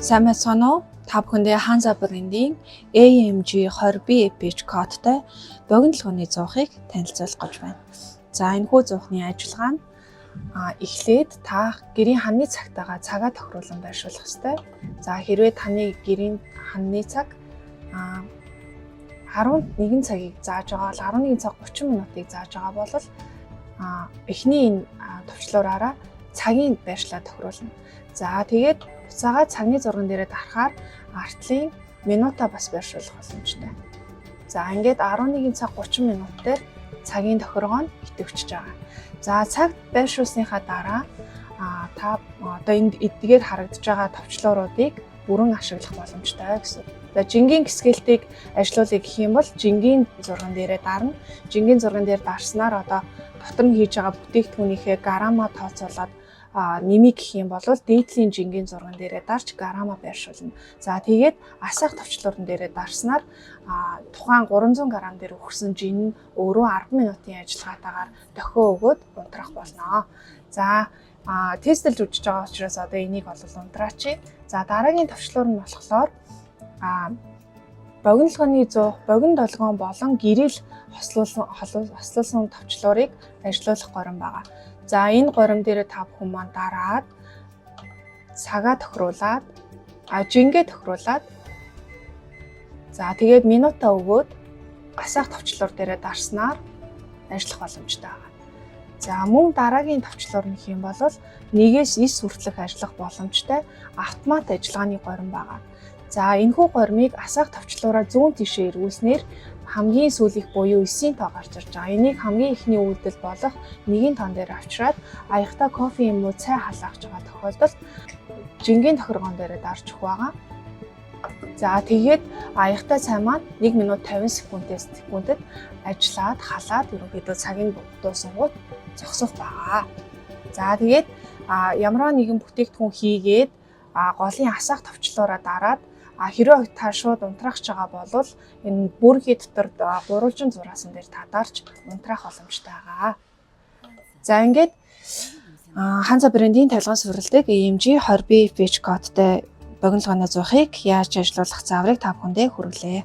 Сайн байцгаана уу? Та бүхэндээ Hansa брендийн AMG 20B FH кодтой богино толгойн зуухыг танилцуулах гэж байна. За, энэхүү зуухны ажиллагаа нь эхлээд та гэрийн ханны цагтаагаа цагаа тохируулан байршуулах ёстой. За, хэрвээ таны гэрийн ханны цаг 11 цагийг зааж байгаа бол, 11 цаг 30 минутыг зааж байгаа бол эхний энэ товчлуураараа цагийн байршлаа тохируулна. За, тэгээд буцаагаад цагны зурган дээрээ дарахаар ард талын минутаа бас байршуулах боломжтой. За, ингээд 11 цаг 30 минут дээр цагийн тохиргоо нь идэвхжиж байгаа. За, цаг байршуулсныхаа дараа та одоо энд эдгээр харагдаж байгаа товчлууруудыг бүрэн ашиглах боломжтой гэсэн. За, жингийн гисгэлтийг ажилуулъя гэх юм бол жингийн зурган дээрээ дарна. Жингийн зурган дээр дарснаар одоо дотор нь хийж байгаа бүтээгдэхүүнийхээ грамма тооцоолоод нэмэх гэх юм бол дээд талын жингийн зурган дээрээ дарж грамма байршуулна. За, тэгээд асаах товчлуурн дээрээ дарснаар тухайн 300 г дээр өгсөн жин нь өөрөө 10 минутын ажиллагаатайгаар дохио өгөөд унтраах болно. За, тестэлж үзэж байгаа учраас одоо энийг бол унтраачъя. За, дараагийн товчлуур нь болохоор богино толгойн зуух, богино долгион болон гэрэл хослуулсан товчлуурыг ажилуулах горим байгаа. За, энэ горим дээр та бүхэн маань дараад цагаа тохируулаад, жингээ тохируулаад, за, тэгээд минутаа өгөөд асаах товчлуур дээрээ дарснаар ажиллах боломжтой байгаа. За, мөн дараагийн товчлуур нь гэх юм бол 1-ээс 9 хүртэлх ажиллах боломжтой автомат ажиллагааны горим байгаа. За, энэхүү горимыг асаах товчлуураа зүүн тишээ эргүүлснээр хамгийн сүүлийнх буюу 9-ийн тоо гарч ирж байгаа. Энийг хамгийн эхний үйлдэл болох 1-ийн тоон дээр авчираад аяхтаа кофе юм уу цай халаах байгаа тохиолдолд жингийн тохиргоон дээр дарж өгөх байгаа. За, тэгээд аяхтай цай маань 1 минут 50 секундэд ажиллаад, халаад, ерөнхийдөө цагийн дуусангуут зогсох байгаа. За, тэгээд ямар нэгэн бүтээгдэхүүн хийгээд голын асаах товчлуураа дараад хэрвээ та шууд унтраах байгаа бол энэ бүргийн дотор гурвалжин зураасан дээр та дарж унтраах боломжтой байгаа. За, ингээд Hansa брендийн тавилган суурилдаг AMG 20B FH кодтой богино толгойн зуухыг яаж ажилуулах зааврыг та бүхэндээ хүргэлээ.